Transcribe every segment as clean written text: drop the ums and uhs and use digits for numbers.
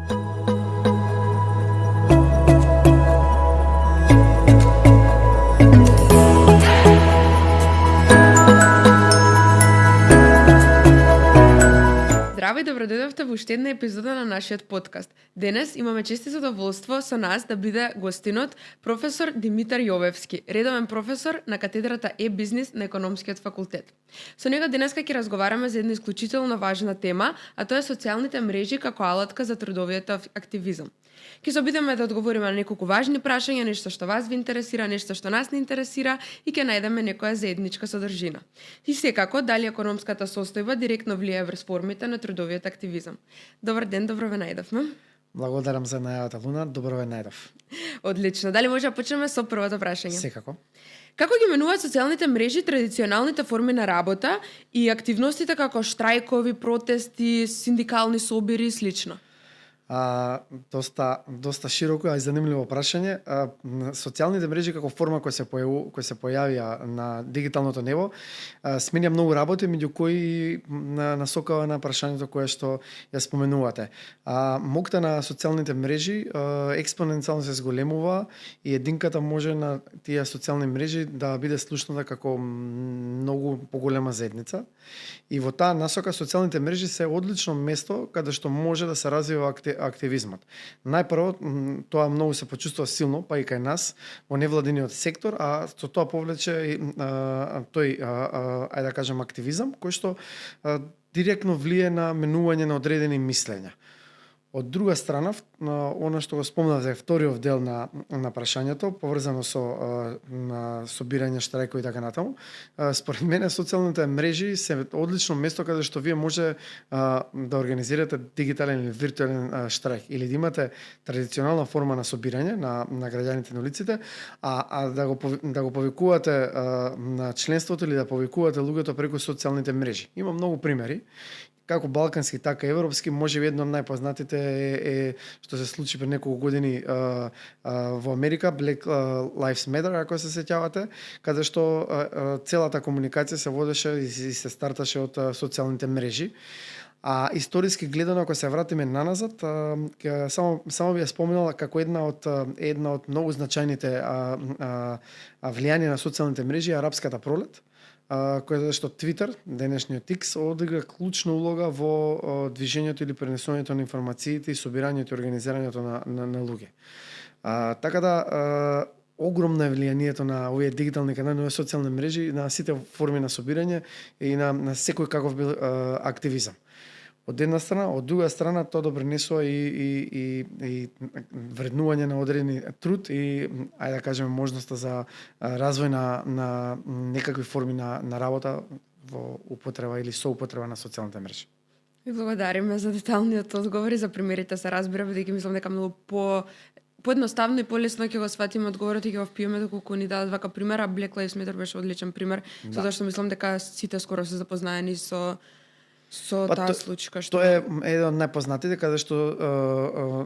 Здраво и добродојдовте во уште една епизода на нашиот подкаст. Денес имаме чест и задоволство со нас да биде гостинот професор Димитар Јовевски, редовен професор на катедрата Е-бизнис на Економскиот факултет. Со него денеска ќе разговараме за една исклучително важна тема, а тоа е социјалните мрежи како алатка за трудовиот активизам. Ќе се обидеме да одговориме на неколку важни прашања, нешто што вас ви интересира, нешто што нас не интересира и ќе најдеме некоја заедничка содржина. И секако, дали економската состојба директно влијае врз формите на трудовиот активизам. Добар ден, добро ве најдовме. Благодарам за најавата, Луна. Добро ве најдов. Одлично. Дали може да почнеме со првото прашање? Секако. Како ги менуваат социјалните мрежи традиционалните форми на работа и активностите како штрајкови, протести, синдикални собири и слично? Доста широко и занимливо прашање. Социјалните мрежи како форма која се појавија на дигиталното небо сменја многу работи, меѓу кои насокава на прашањето кое што ја споменувате. Моќта на социјалните мрежи експоненцијално се зголемува и единката може на тие социјални мрежи да биде слушната како многу поголема заедница. И во таа насока социјалните мрежи се одлично место каде што може да се развива активизмот. Најпрво, тоа многу се почувствува силно, па и кај нас, во невладиниот сектор, а со тоа повлече ајде да кажем, активизам, кој што директно влие на менување на одредени мислења. Од друга страна, она што го спомнавте, вториот дел на прашањето, поврзано со собирање, штрајкови и така натаму, според мене социјалните мрежи се одлично место каде што вие може да организирате дигитален или виртуелен штрајк или да имате традиционална форма на собирање на граѓаните на улиците, а да го повикувате на членството или да повикувате луѓето преку социјалните мрежи. Има многу примери, како балкански, така и европски, можеби едно од најпознатите е што се случи пред неколку години во Америка, Black Lives Matter, ако се сеќавате, каде што целата комуникација се водеше и се старташе од социјалните мрежи. А историски гледано, ако се вратиме наназад, само би ја споменала како една од многу значајните влијанија на социјалните мрежи арапската пролет, која што Твитер, денешниот X, одигра клучна улога во движењето или пренесувањето на информациите и собирањето и организирањето на луѓе. Така да, огромно е влијанието на овие дигитални канали, на социјални мрежи, на сите форми на собирање и на секој каков бил активизам. Од една страна, од друга страна тоа допринесува и вреднување на одредени труд и ајде да кажеме можноста за развој на некакви форми на работа во употреба или соупотреба на социјалните мрежи. Ви благодариме за деталниот одговор и за примерите, се разбира, бидејќи мислам дека многу поедноставно и полесно ќе го сватиме одговорот и ќе го впиеме доколку ни дадат вака пример, а Black Lives Matter беше одличен пример, затоа што мислам дека сите скоро се запознаени со таа случка што тоа е еден од најпознатите, каде што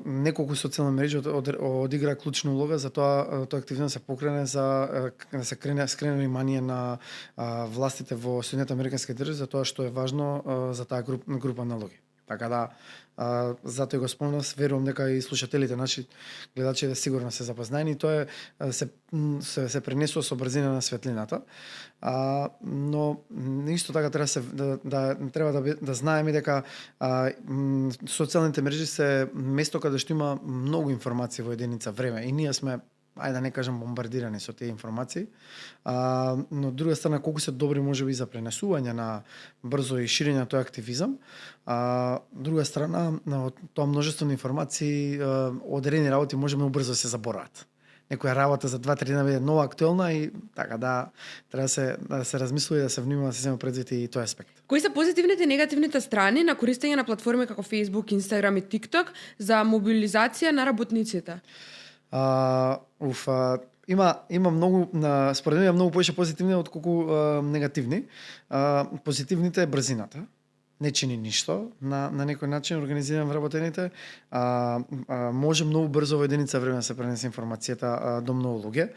неколку социјални мрежи одигра клучна улога за тоа активно се покрене за да се скрене внимание на властите во Соединетите Американски држави за тоа што е важно за таа група на луѓе. Така да, затоа го спомнав, верувам дека и слушателите наши гледачи сигурно се запознаени, тоа се пренесува со брзина на светлината. Но исто така треба да знаеме дека социјалните мрежи се место каде што има многу информации во единица време и ние сме, ајде да не кажам, бомбардирани со тие информации, но од друга страна колку се добри можеби за пренесување на брзо и ширење на тој активизам, друга страна тоа множество на информации, одредени работи може многу брзо да се заборават. Некоја работа за 2-3 дена биде нова актуелна и така да треба да се размислува и да се внимава да се зема предвид и тој аспект. Кои се позитивните и негативните страни на користење на платформи како Facebook, Instagram и TikTok за мобилизација на работниците? Има многу, според мене многу повеќе позитивни отколку негативни. Позитивните е брзината. не чини ништо, на некој начин организиран вработените, може многу брзо во единица време да се пренесе информацијата до многу луѓе.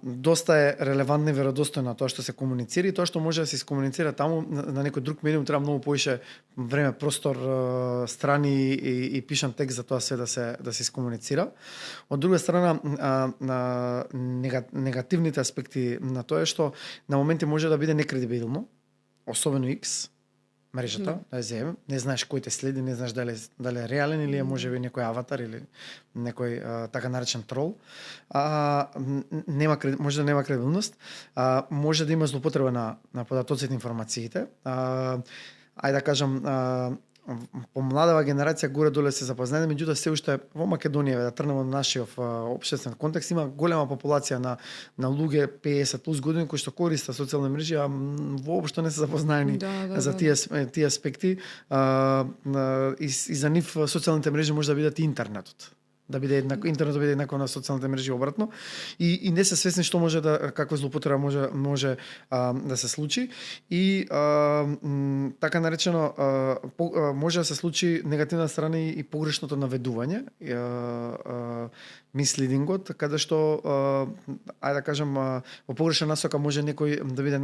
Доста е релевантно и веродостојно тоа што се комуницира и тоа што може да се искомуницира таму на некој друг медиум треба многу повише време, простор, страни и пишан текст за тоа се да се искомуницира. Од друга страна, негативните аспекти на тоа е што на моменти може да биде некредибилно, особено X мрежата, да ја земе, не знаеш кој те следи, не знаеш дали е реален или е можеби некој аватар или некој така наречен трол. Може да нема кредибилност, може да има злоупотреба на податоците, информациите. Ајде да кажам, помладава генерација горе-доле се запознаени, меѓутоа се уште во Македонија, да тргнеме од нашиот општествен контекст, има голема популација на луѓе 50 плюс години кои што користат социјални мрежи, а воопшто не се запознаени за тие аспекти. И за нив социјалните мрежи може да бидат и интернетот. Интернетот биде еднакво на социјалните мрежи обратно и не се свесни што може каква злоупотреба може да се случи и така наречено може да се случи негативна страна и погрешното наведување, мислидингот, каде што ајде да кажам во погрешна насока може некој да биде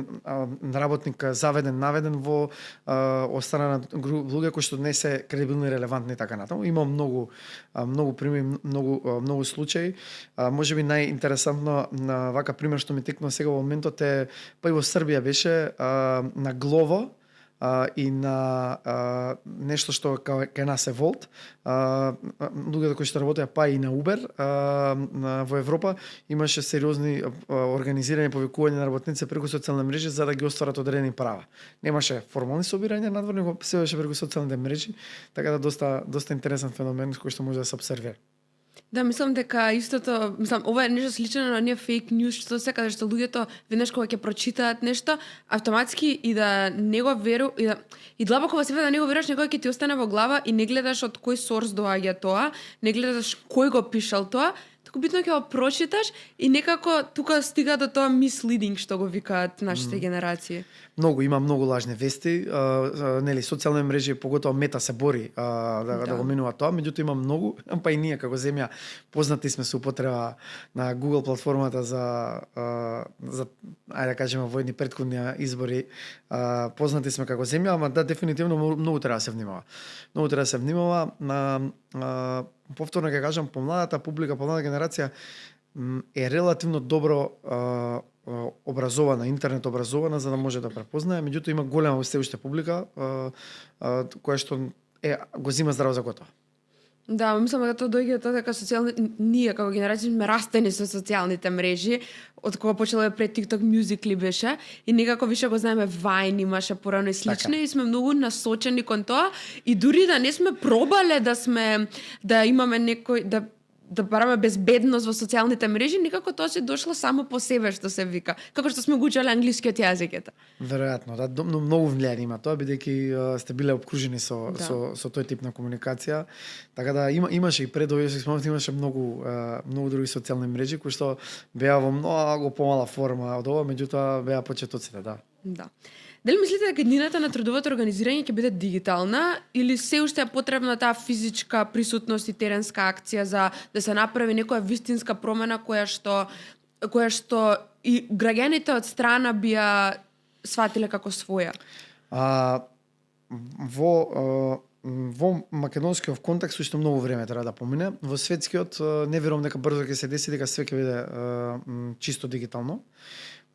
работник наведен во од страна на луѓе кои што не се кредибилни и релевантни така натаму. Има многу примери, многу случаи. Може би најинтересантно на вака пример што ми текнува сега во моментот е па и во Србија беше на Глово и на нешто што кај нас е Волт. Луѓето кои што работеа па и на Убер во Европа имаше сериозни организирани повикувања на работници преку социјални мрежи за да ги остварат одредени права. Немаше формални собирања надворни, го се беше преку социјалните мрежи, така да доста интересен феномен кој што може да се обсервира. Да, мислам дека истото, ова е нешто слично на оние фейк ньюс што се каде што луѓето веднаш кога ќе прочитаат нешто, автоматски и да не го веру и длабоко во себе да не го веруваш, некој ќе ти остане во глава и не гледаш од кој сорс доаѓа тоа, не гледаш кој го пишал тоа, туку битно ќе го прочиташ и некако тука стига до тоа misleading што го викаат нашите генерации. Има многу лажни вести, нели социјални мрежи, поготоа Мета се бори да го минува тоа, меѓутоа има многу, па и ние како земја познати сме со употреба на Google платформата за ајде да кажеме во едни претходни избори, познати сме како земја, ама да дефинитивно многу треба да се внимава. Многу треба да се внимава на повторно ќе кажам, помладата публика, помладата генерација е релативно добро образована, интернет образована за да може да препознае, меѓутоа има голема се уште публика која што го зима здраво за готово. Да, мислам дека тоа доаѓа тоа дека ние како генерација сме растени со социјалните мрежи, од кога почело пред TikTok Musical.ly беше и некако више го знаеме, Vine имаше порано и слични и сме многу насочени кон тоа и дури да не сме пробале да имаме некој да бараме безбедност во социјалните мрежи, никако тоа се дошло само по себе, што се вика. Како што сме го учеле англискиот јазик, ета. Веројатно, да, многу влијание има тоа, бидејќи сте биле обкружени со тој тип на комуникација. Така да имаше и пред овие имаше многу други социјални мрежи кои што беа во многу помала форма од ова, меѓутоа беа почетоците, да. Да. Дали мислите дека иднината на трудовото организирање ќе биде дигитална или се уште е потребна таа физичка присутност и теренска акција за да се направи некоја вистинска промена која што и граѓаните од страна би ја сватиле како своја? Во македонскиот контекст уште многу време треба да помине. Во светскиот не верувам дека брзо ќе се деси, дека све ќе биде чисто дигитално.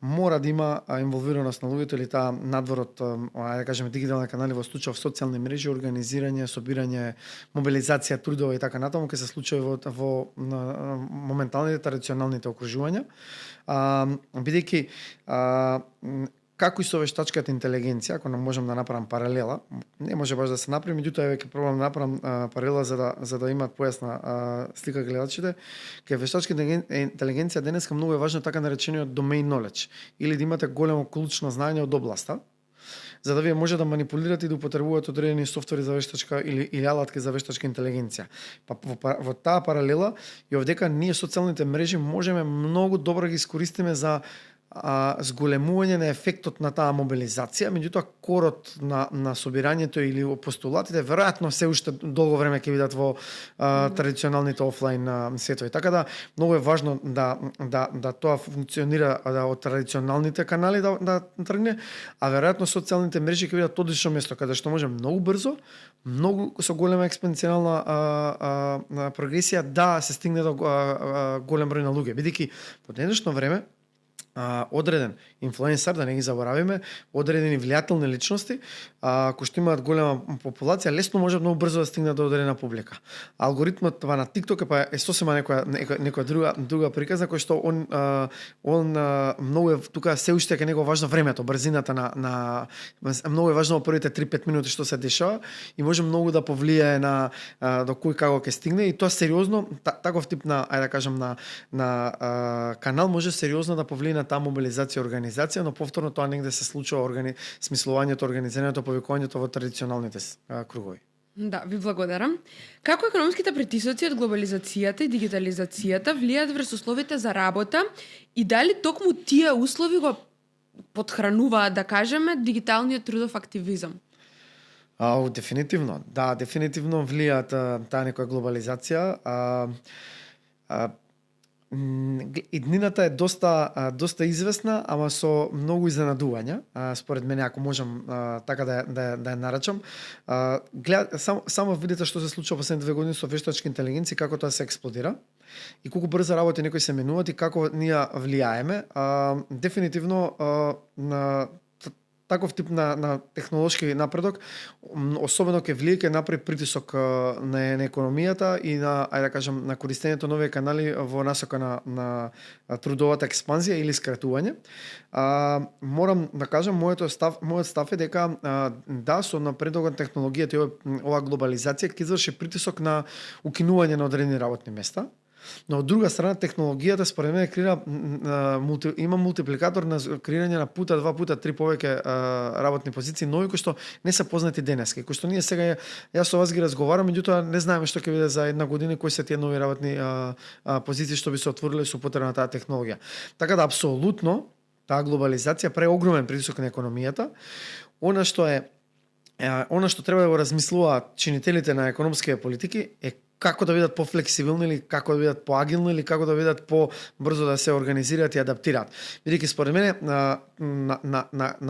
Мора да има инволвираност на луѓето или таа надвор од, ајде да кажеме, дигитални канали во случај социјални мрежи, организирање, собирање, мобилизација трудова и така натаму ќе се случи во моменталните традиционалните окружувања. Бидејќи како и со вештачката интелигенција, ако не можам да направам паралела, не може баш да се направи, меѓутоа еве ќе пробам да направам паралела за да имаат појасна слика гледачите. Кај вештачката интелигенција денеска многу е важно така наречениот domain knowledge, или да имате големо клучно знаење од областа, за да вие може да манипулирате и да употребувате одредени софтвери за вештачка или алатки за вештачка интелигенција. Во таа паралела и овдека ние социјалните мрежи можеме многу добро ги искористиме за зголемување на ефектот на таа мобилизација, меѓутоа корот на собирањето или постулатите веројатно се уште долго време ќе бидат во традиционалните офлайн светови. Така да многу е важно да тоа функционира од традиционалните канали да тргне, а веројатно социјалните мрежи ќе бидат одлично место каде што може многу брзо, многу со голема експоненцијална прогресија да се стигне до голем број на луѓе, бидејќи во денешно време одреден инфлуенсер, да не ги заборавиме, одредени влијателни личности, кои што имаат голема популација, лесно може многу брзо да стигнат до одредена публика. Алгоритмот на TikTok е сосема некоја друга приказна кој што он многу е тука се уште ке него важно времето, брзината на многу е важно во првите 3-5 минути што се дешава и може многу да повлијае на до кој како ќе стигне и тоа сериозно таков тип на ајде да кажам на канал може сериозно да повлијае на таа мобилизација и организација, но повторно тоа негде се случува смислувањето, организирањето, повикувањето во традиционалните кругови. Да, ви благодарам. Како економските притисоци од глобализацијата и дигитализацијата влијаат врз условите за работа и дали токму тие услови го подхрануваат, да кажеме, дигиталниот трудов активизам? Дефинитивно. Да, дефинитивно влијаат таа некоја глобализација. Иднината е доста известна, ама со многу изненадувања, според мене, ако можам така да ја нарачам. Само видите што се случува последните 2 години со вештачка интелигенција, како тоа се експлодира и колку брзо работи некои се менуваат и како ние влијаеме. Дефинитивно на таков тип на технолошки напредок, особено ќе влие, ќе направи притисок на економијата и на, ајде да кажам, на користењето нови канали во насока на трудовата експанзија или скратување. Морам да кажам, мојот став е дека да, со напредокот на технологијата и оваа глобализација ќе изврши притисок на укинување на одредени работни места. Но од друга страна технологијата според мене има мултипликатор на креирање на пута, 2 пута, 3 повеќе работни позиции нови кои што не се познати денеска, кои што ние сега јас со вас ги разговарам, меѓутоа не знаеме што ќе биде за една година, кои се тие нови работни позиции што би се отвориле со употреба на таа технологија. Така да апсолутно таа глобализација прави огромен притисок на економијата. Она што треба да го размислуваат чинителите на економските политики е како да бидат пофлексибилни или како да бидат поагилни или како да бидат побрзо да се организираат и адаптираат. Бидејќи според мене на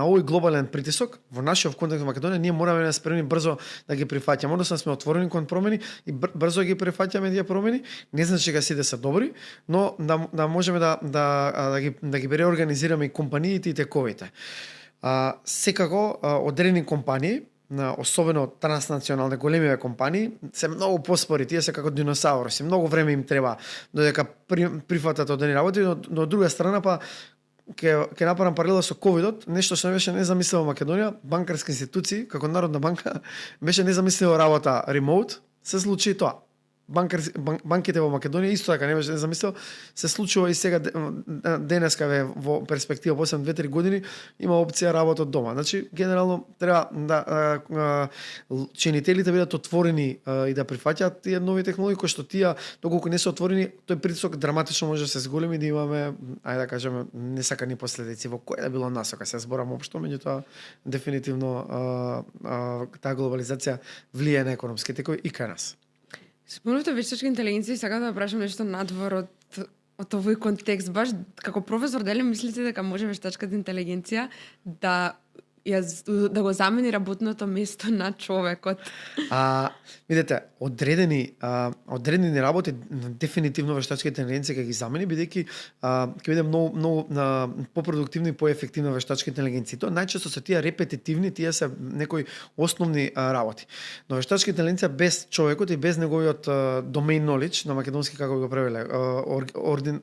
овој глобален притисок во нашиот контекст во Македонија ние мораме да спремни брзо да ги прифаќаме, односно сме отворени кон промени и брзо ги прифаќаме тие промени. Не значи дека сите се добри, но да можеме да ги преорганизираме и компаниите и тековите. Секако одредени компании, особено транснационални големиве компании, се многу поспори, тие се како диносауруси, многу време им треба додека прифатат одредени работи, но од друга страна па ќе направам паралела со ковидот, нешто што не беше незамислено во Македонија, банкарски институции, како Народна банка, беше незамислено работа ремоут, се случи и тоа. Банките во Македонија исто така не беше незамислено, се случува и сега денеска во перспектива после 2-3 години има опција работа од дома. Значи генерално треба да чинителите бидат отворени и да прифаќаат тие нови технологии кои што тие доколку не се отворени, тој притисок драматично може да се зголеми да имаме, ајде да кажеме, несакани последици во која да било насока. Се зборам општо, меѓутоа дефинитивно таа глобализација влијае на економските кои и кај нас. Спомнавте вештачка интелигенција и сакам да прашам нешто надвор од овој контекст. Баш како професор, дали мислите дека може вештачката интелигенција да го замени работното место на човекот? Видете, одредени работи дефинитивно вештачка интелигенција ќе ги замени, бидејќи ќе биде многу попродуктивна и поефективна вештачка интелигенција. Тоа најчесто се тие репетитивни, тие се некои основни работи. Но вештачка интелигенција без човекот и без неговиот domain knowledge, на македонски како го превеле,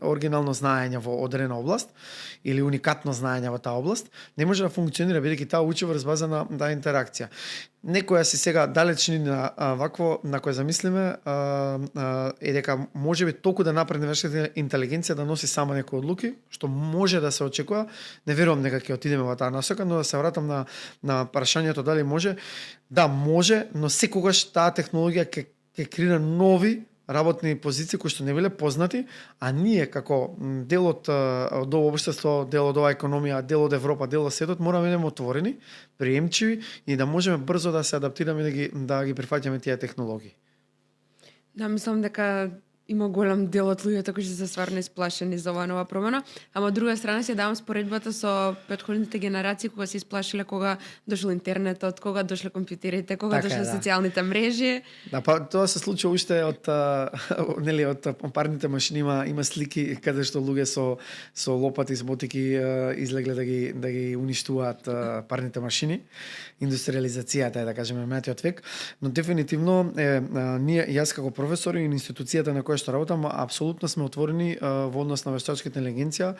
оригинално знаење во одредена област или уникатно знаење во таа област, не може да функционира бидејќи таа учи врз база на интеракција. Некоја си сега далечни на вакво на кој замислиме е дека можеби толку да напредне вештачката интелигенција да носи сама некои одлуки, што може да се очекува. Не верувам дека ќе отидеме во таа насока, но да се вратам на прашањето дали може. Да, може, но секогаш таа технологија ќе креира нови работни позиции кои што не биле познати, а ние како дел од ова општество, дел од оваа економија, дел од Европа, дел од светот, мораме да бидеме отворени, приемчиви и да можеме брзо да се адаптираме и да ги прифаќаме тие технологии. Да, мислам дека има голем дел од луѓето кои се стварно исплашени за оваа нова промена, ама од друга страна се давам споредбата со претходните генерации кога се исплашиле кога дошол интернетот, кога дошле компјутерите, кога Така е, дошле да. социјалните мрежи. Да, па тоа се случи уште од нели од парните машини има слики каде што луѓе со лопати, со мотики излегле да ги уништуваат парните машини. Индустриализацијата е, да кажеме, метиот век, но дефинитивно ние, јас како професор и институцијата на која што работам, апсолутно сме отворени во однос на вештачката интелигенција.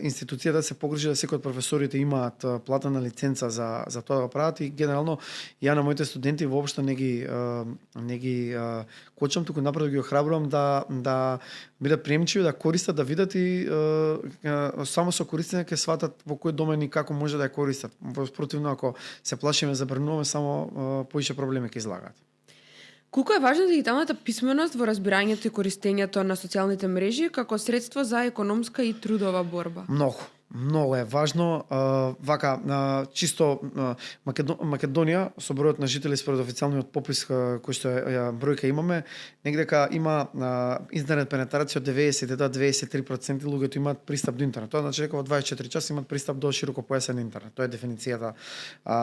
Институцијата се погрижи да секој од професорите имаат платена лиценца за тоа да го прават и генерално ја на моите студенти воопшто не ги кочам, туку напротив ги охрабрувам да бидат приемчиви, да користат, да видат и само со користење ќе сватат во кој домен и како може да ја користат. Противно, ако се плашиме, забрануваме, само поише проблеми ќе излагаат. Колку е важна дигиталната писменост во разбирањето и користењето на социјалните мрежи како средство за економска и трудова борба? Многу е важно. Чисто Македонија, со бројот на жители според официјалниот попис кој што бројка имаме, негдека има интернет пенетрација од 90 до 93% луѓето имаат пристап до интернет. Тоа значи дека во 24 часа имаат пристап до широкопојасен интернет. Тоа е дефиницијата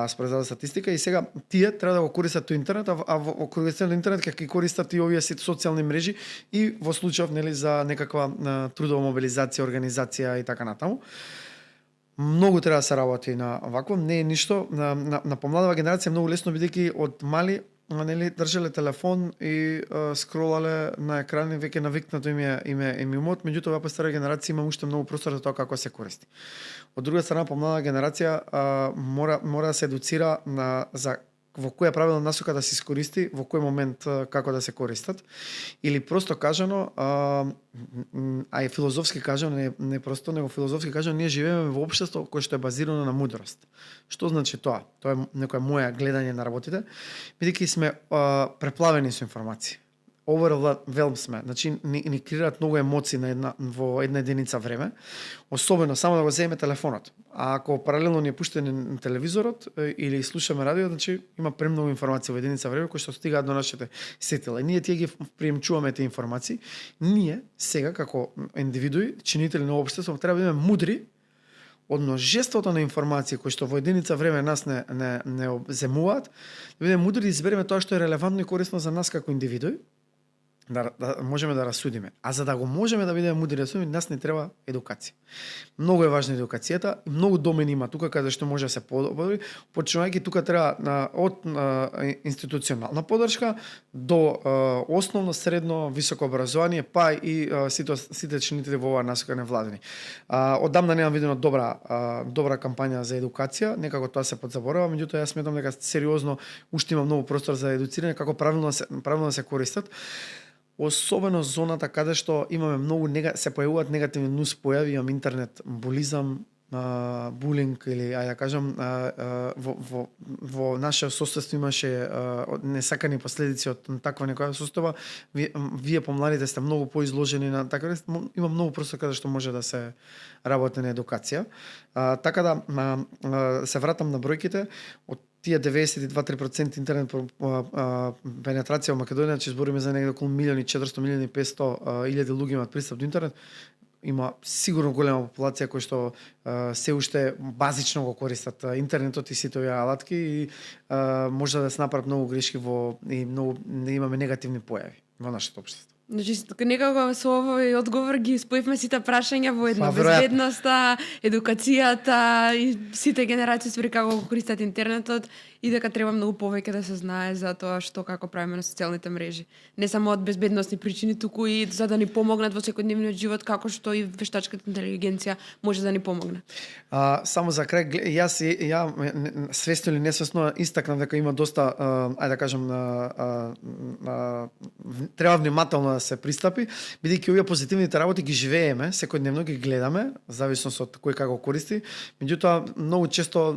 според статистика и сега тие треба да го користат тој интернет, а во користење на интернет ќе користат и овие социјални мрежи и во случај нели за некаква трудова мобилизација, организација и така натаму. Многу треба да се работи на вакво, не е ништо. На помладава генерација многу лесно, бидејќи од мали нели држале телефон и скролале на екрани, веќе навикнато им е умот, меѓутоа по стара генерација има уште многу простор за тоа како се користи. Од друга страна, помладава генерација мора да се едуцира за во која правилна насока да се искористи, во кој момент како да се користат. Или просто кажано, а филозофски кажано, не просто, него филозофски кажано, ние живееме во општество кое што е базирано на мудрост. Што значи тоа? Тоа е некоја моја гледање на работите, бидејќи сме преплавени со информации. Overwhelmed сме, значи ни креираат многу емоции во една единица време, особено само да го земеме телефонот. А ако паралелно ни е пуштен телевизорот или слушаме радио, значи има премногу информации во единица време кои што стигаат до нашите сетила. И ние тие ги приемчуваме тие информации. Ние сега како индивидуи, чинители на општество, треба да бидеме мудри од множеството на информации кои што во единица време нас не земуваат, да бидеме мудри да избереме тоа што е релевантно и корисно за нас како индивидуи, да можеме да расудиме. А за да го можеме да бидеме мудри да расудиме, нас не треба едукација. Многу е важна едукацијата, многу домени има тука каде што може да се подобри, почнувајќи тука треба од институционална поддршка до основно, средно, високо образование, па и сите чинители во оваа насока невладени. Одамна немам видено добра кампања за едукација, некако тоа се подзаборава, меѓутоа јас сметам дека сериозно уште има многу простор за едуцирање како правилно да се користат. Особено зоната каде што имаме многу се појавуваат негативни нус појави, имам интернет булизам, булинг или ајде да кажам во наше состојство имаше несакани последици од таква некоја состојба. Вие помладите сте многу поизложени на така, има многу простор каде што може да се работи на едукација. Така да се вратам на бројките, од тие 92-3% интернет пенетрација во Македонија, че збориме за некаде околу 1.400.500.000 луѓе имаат пристап до интернет, има сигурно голема популација кои што се уште базично го користат интернетот и сите овие алатки и може да се направат многу грешки и многу имаме негативни појави во нашето општество. Значи, некако со овој одговор ги споивме сите прашања во едно. Безбедноста, едукацијата и сите генерации спри како го користат интернетот и дека треба многу повеќе да се знае за тоа што како правиме на социјалните мрежи. Не само од безбедносни причини, туку и за да ни помогнат во секојдневниот живот, како што и вештачката интелигенција може да ни помогне. Само за крај, јас свесно или несвесно истакнав дека има доста, ајде да кажам, треба внимателно да се пристапи, бидејќи овие позитивните работи ги живееме, секојдневно ги гледаме, зависно од кој како користи. Меѓутоа, многу често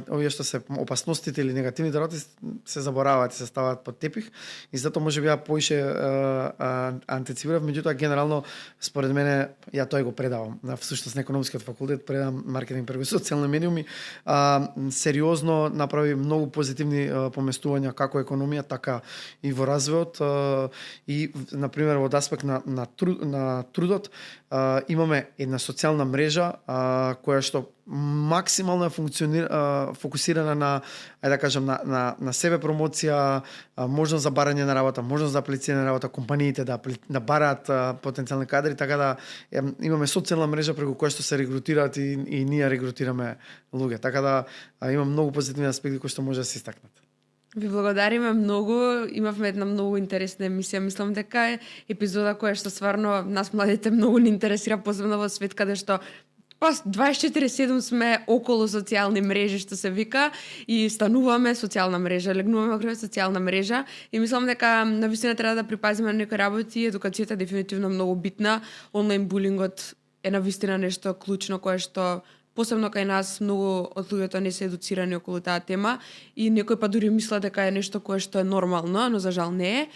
овие што се опасностите или или негативните работи се забораваат и се ставаат под тепих и затоа можеби ја поише антиципирав, меѓутоа генерално според мене ја тој го предавам. Всушност на економскиот факултет предавам маркетинг преку социјални медиуми. Сериозно направи многу позитивни поместувања како економија, така и во развојот и на пример во аспект на трудот имаме една социјална мрежа која што максимално фокусирана на, ајде да кажам, на себе промоција, можност за барање на работа, можност за аплицирање на работа, компаниите да бараат потенцијални кадри, така да имаме социјална мрежа преку која што се регрутираат и ние регрутираме луѓе. Така да има многу позитивни аспекти кои што може да се истакнат. Ви благодариме многу, имавме една многу интересна емисија, мислам дека е епизода која што стварно нас младите многу не интересира, посебно во свет каде што 24/7 сме околу социјални мрежи, што се вика, и стануваме социјална мрежа, легнуваме околу социјална мрежа и мислам дека навистина треба да припазиме некои работи, едукацијата е дефинитивно многу битна, онлайн булингот е навистина нешто клучно кое што посебно кај нас многу од луѓето не се едуцирани околу таа тема и некој па дури мисла дека е нешто кое што е нормално, но за жал не е.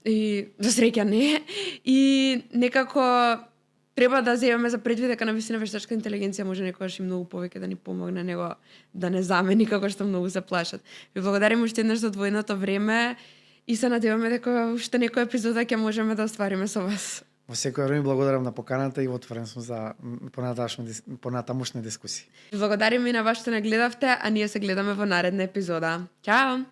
И за среќа не е. И некако треба да земеме за предвид дека навистина вештачка интелигенција може некогаш и многу повеќе да ни помогне него да не замени како што многу се плашат. Ви благодарам уште еднаш за одвоеното време и се надеваме дека уште некој епизода ќе можеме да оствариме со вас. Во секој време благодарам на поканата и отворен сум за понатамошни дискусии. Ви благодарам и на вас што не гледавте, а ние се гледаме во наредна епизода. Чао!